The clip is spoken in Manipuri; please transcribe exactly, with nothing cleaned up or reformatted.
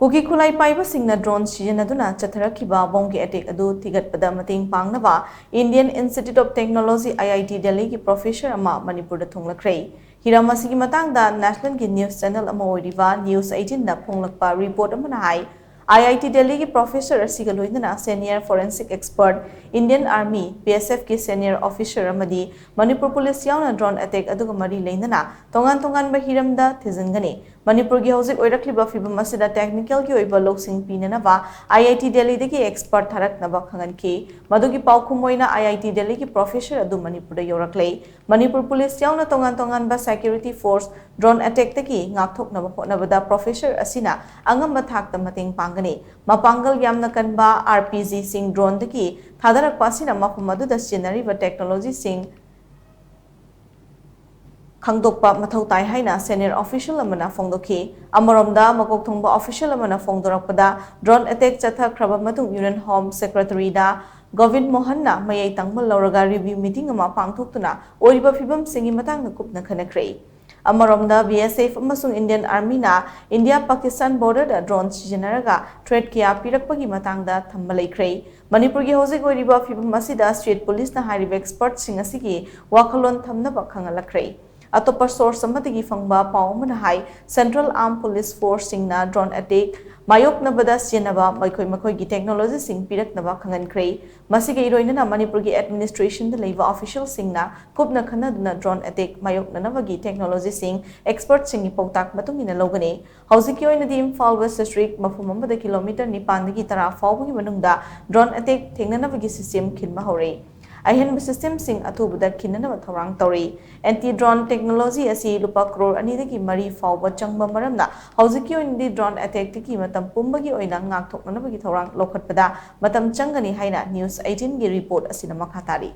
ꯀꯨꯀꯤ ꯈꯨꯠꯂꯥꯏ ꯄꯥꯏꯕꯁꯤꯡꯅ ꯗ꯭ꯔꯣꯟ ꯁꯤꯖꯤꯟꯅꯗꯨꯅ ꯆꯠꯊꯔꯛꯈꯤꯕ ꯕꯣꯝꯒꯤ ꯑꯦꯇꯦꯛ ꯑꯗꯨ ꯊꯤꯒꯠꯄꯗ ꯃꯇꯦꯡ ꯄꯥꯡꯅꯕ Indian Institute of Technology, I I T Delhi ꯒꯤ ꯄ꯭ꯔꯣꯐꯦꯁꯔ ꯑꯃ ꯃꯅꯤꯄꯨꯔꯗ ꯊꯨꯡꯂꯈ꯭ꯔꯦ꯫ ꯍꯤꯔꯝ ꯑꯁꯤꯒꯤ ꯃꯇꯥꯡꯗ ꯅꯦꯁꯅꯦꯜꯒꯤ ꯅ꯭ꯌꯨꯁ ꯆꯦꯅꯦꯜ ꯑꯃ ꯑꯣꯏꯔꯤꯕ News eighteen ꯗ ꯐꯣꯡꯂꯛꯄ ꯔꯤꯄꯣꯔꯠ ꯑꯃꯅ ꯍꯥꯏ, I I T Delhi ꯒꯤ ꯄ꯭ꯔꯣꯐꯦꯁꯔ ꯑꯁꯤꯒ ꯂꯣꯏꯅꯅ senior forensic expert, Indian army, B S F ꯀꯤ ꯁꯦꯅꯤꯌꯔ ꯑꯣꯐꯤꯁꯔ ꯑꯃꯗꯤ ꯃꯅꯤꯄꯨꯔ ꯄꯨꯂꯤꯁ ꯌꯥꯎꯅ ꯗ꯭ꯔꯣꯟ ꯑꯦꯇꯦꯛ ꯑꯗꯨꯒ ꯃꯔꯤ ꯂꯩꯅꯅ ꯇꯣꯉꯥꯟ ꯇꯣꯉꯥꯟꯕ ꯍꯤꯔꯝꯗ ꯊꯤꯖꯤꯟꯒꯅꯤ꯫ ꯃꯅꯤꯄꯨꯔꯒꯤ ꯍꯧꯖꯤꯛ ꯑꯣꯏꯔꯛꯂꯤꯕ ꯐꯤꯕꯝ ꯑꯁꯤꯗ ꯇꯦꯛꯅꯤꯀꯦꯜꯒꯤ ꯑꯣꯏꯕ ꯂꯧꯁꯤꯡ ꯄꯤꯅꯅꯕ I I T Delhi ꯗꯒꯤ ꯑꯦꯛꯁꯄꯔꯠ ꯊꯥꯔꯛꯅꯕ ꯈꯪꯍꯟꯈꯤ꯫ ꯃꯗꯨꯒꯤ ꯄꯥꯎꯈꯨꯝ ꯑꯣꯏꯅ I I T Delhi ꯒꯤ ꯄ꯭ꯔꯣꯐꯦꯁꯔ ꯑꯗꯨ ꯃꯅꯤꯄꯨꯔꯗ ꯌꯧꯔꯛꯂꯦ꯫ ꯃꯅꯤꯄꯨꯔ ꯄꯨꯂꯤꯁ ꯌꯥꯎꯅ ꯇꯣꯉꯥꯟ ꯇꯣꯉꯥꯟꯕ ꯁꯦꯀ꯭ꯌꯨꯔꯤꯇꯤ ꯐꯣꯔꯁ ꯗ꯭ꯔꯣꯟ ꯑꯦꯇꯦꯛꯇꯒꯤ ꯉꯥꯛꯊꯣꯛꯅꯕ ꯍꯣꯠꯅꯕꯗ ꯄ꯭ꯔꯣꯐꯦꯁꯔ ꯑꯁꯤꯅ ꯑꯉꯝꯕ ꯊꯥꯛꯇ ꯃꯇꯦꯡ ꯄꯥꯡꯒꯅꯤ꯫ ꯃꯄꯥꯡꯒꯜ ꯌꯥꯝꯅ ꯀꯟꯕ R P G ꯁꯤꯡ ꯗ꯭ꯔꯣꯟꯗꯒꯤ ꯊꯥꯗꯔꯛꯄ ꯑꯁꯤꯅ ꯃꯐꯝ ꯑꯗꯨꯗ ꯁꯤꯖꯤꯟꯅꯔꯤꯕ ꯇꯦꯛꯅꯣꯂꯣꯖꯤꯁꯤꯡ ꯈꯪꯗꯣꯛꯄ ꯃꯊꯧ ꯇꯥꯏ ꯍꯥꯏꯅ ꯁꯦꯅꯤꯌꯔ ꯑꯣꯐꯤꯁꯤꯌꯦꯜ ꯑꯃꯅ ꯐꯣꯡꯗꯣꯛꯈꯤ꯫ ꯑꯃꯔꯣꯝꯗ, ꯃꯀꯣꯛ ꯊꯣꯡꯕ ꯑꯣꯐꯤꯁꯤꯌꯦꯜ ꯑꯃꯅ ꯐꯣꯡꯗꯣꯔꯛꯄꯗ, ꯗ꯭ꯔꯣꯟ ꯑꯦꯇꯦꯛ ꯆꯠꯊꯈ꯭ꯔꯕ ꯃꯇꯨꯡ ꯌꯨꯅꯤꯌꯟ ꯍꯣꯝ ꯁꯦꯀ꯭ꯔꯦꯇꯔꯤꯗ ꯒꯣꯕꯤꯟ ꯃꯣꯍꯟꯅ ꯃꯌꯥꯏ ꯇꯪꯕ ꯂꯧꯔꯒ ꯔꯤꯚ꯭ꯌꯨ ꯃꯤꯇꯤꯡ ꯑꯃ ꯄꯥꯡꯊꯣꯛꯇꯨꯅ ꯑꯣꯏꯔꯤꯕ ꯐꯤꯕꯝꯁꯤꯡꯒꯤ ꯃꯇꯥꯡꯗ ꯀꯨꯞꯅ ꯈꯟꯅꯈ꯭ꯔꯦ꯫ ꯑꯃꯔꯣꯝꯗ, B S F ꯑꯃꯁꯨꯡ ꯏꯟꯗꯤꯌꯟ ꯑꯥꯔꯃꯤꯅ ꯏꯟꯗꯤꯌꯥ ꯄꯥꯀꯤꯁꯇꯥꯟ ꯕꯣꯔꯗꯔꯗ ꯗ꯭ꯔꯣꯟ ꯁꯤꯖꯤꯟꯅꯔꯒ ꯊ꯭ꯔꯦꯠ ꯀꯌꯥ ꯄꯤꯔꯛꯄꯒꯤ ꯃꯇꯥꯡꯗ ꯊꯝꯕ ꯂꯩꯈ꯭ꯔꯦ꯫ ꯃꯅꯤꯄꯨꯔꯒꯤ ꯍꯧꯖꯤꯛ ꯑꯣꯏꯔꯤꯕ ꯐꯤꯕꯝ ꯑꯁꯤꯗ ꯁ꯭ꯇꯦꯠ ꯄꯨꯂꯤꯁꯅ ꯍꯥꯏꯔꯤꯕ ꯑꯦꯛꯁꯄꯔꯠꯁꯤꯡ ꯑꯁꯤꯒꯤ ꯋꯥꯈꯜꯂꯣꯟ ꯊꯝꯅꯕ ꯈꯪꯍꯜꯂꯛꯈ꯭ꯔꯦ꯫ ꯑꯇꯣꯞꯄ ꯁꯣꯔꯁ ꯑꯃꯗꯒꯤ ꯐꯪꯕ ꯄꯥꯎ ꯑꯃꯅ ꯍꯥꯏ, ꯁꯦꯟꯇ꯭ꯔꯦꯜ ꯑꯥꯔꯝ ꯄꯨꯂꯤꯁ ꯐꯣꯔꯁꯁꯤꯡꯅ ꯗ꯭ꯔꯣꯟ ꯑꯦꯇꯦꯛ ꯃꯥꯌꯣꯛꯅꯕꯗ ꯁꯤꯖꯤꯟꯅꯕ ꯃꯈꯣꯏ ꯃꯈꯣꯏꯒꯤ ꯇꯦꯛꯅꯣꯂꯣꯖꯤꯁꯤꯡ ꯄꯤꯔꯛꯅꯕ ꯈꯪꯍꯟꯈ꯭ꯔꯦ꯫ ꯃꯁꯤꯒ ꯏꯔꯣꯏꯅꯅ ꯃꯅꯤꯄꯨꯔꯒꯤ ꯑꯦꯗꯃꯤꯅꯤꯁꯇ꯭ꯔꯦꯁꯟꯗ ꯂꯩꯕ ꯑꯣꯐꯤꯁꯤꯌꯦꯜꯁꯤꯡꯅ ꯀꯨꯞꯅ ꯈꯟꯅꯗꯨꯅ ꯗ꯭ꯔꯣꯟ ꯑꯦꯇꯦꯛ ꯃꯥꯌꯣꯛꯅꯅꯕꯒꯤ ꯇꯦꯛꯅꯣꯂꯣꯖꯤꯁꯤꯡ ꯑꯦꯛꯁꯄꯔꯠꯁꯤꯡꯒꯤ ꯄꯥꯎꯇꯥꯛ ꯃꯇꯨꯡ ꯏꯟꯅ ꯂꯧꯒꯅꯤ꯫ ꯍꯧꯖꯤꯛꯀꯤ ꯑꯣꯏꯅꯗꯤ ꯏꯝꯐꯥꯜ ꯋꯦꯁ ꯗꯤꯁꯇ꯭ꯔꯤꯛ ꯃꯐꯝ ꯑꯃꯗ ꯀꯤꯂꯣꯃꯤꯇꯔ ꯅꯤꯄꯥꯟꯗꯒꯤ ꯇꯔꯥ ꯐꯥꯎꯕꯒꯤ ꯃꯅꯨꯡꯗ ꯗ꯭ꯔꯣꯟ ꯑꯦꯇꯦꯛ ꯊꯦꯡꯅꯅꯕꯒꯤ ꯁꯤꯁꯇꯦꯝ ꯈꯤꯟꯕ ꯍꯧꯔꯦ꯫ ꯑꯍꯦꯟꯕ ꯁꯤꯁꯇꯦꯝꯁꯤꯡ ꯑꯊꯨꯕꯗ ꯈꯤꯟꯅꯅꯕ ꯊꯧꯔꯥꯡ ꯇꯧꯔꯤ꯫ ꯑꯦꯟꯇꯤ ꯗ꯭ꯔꯣꯟ ꯇꯦꯛꯅꯣꯂꯣꯖꯤ ꯑꯁꯤ ꯂꯨꯄꯥ ꯀ꯭ꯔꯣꯔ ꯑꯅꯤꯗꯒꯤ ꯃꯔꯤ ꯐꯥꯎꯕ ꯆꯪꯕ ꯃꯔꯝꯅ, ꯍꯧꯖꯤꯛꯀꯤ ꯑꯣꯏꯅꯗꯤ ꯗ꯭ꯔꯣꯟ ꯑꯦꯇꯦꯛꯇꯒꯤ ꯃꯇꯝ ꯄꯨꯝꯕꯒꯤ ꯑꯣꯏꯅ ꯉꯥꯛꯊꯣꯛꯅꯅꯕꯒꯤ ꯊꯧꯔꯥꯡ ꯂꯧꯈꯠꯄꯗ ꯃꯇꯝ ꯆꯪꯒꯅꯤ ꯍꯥꯏꯅ News eighteenꯒꯤ ꯔꯤꯄꯣꯔꯠ ꯑꯁꯤꯅ ꯃꯈꯥ ꯇꯥꯔꯤ꯫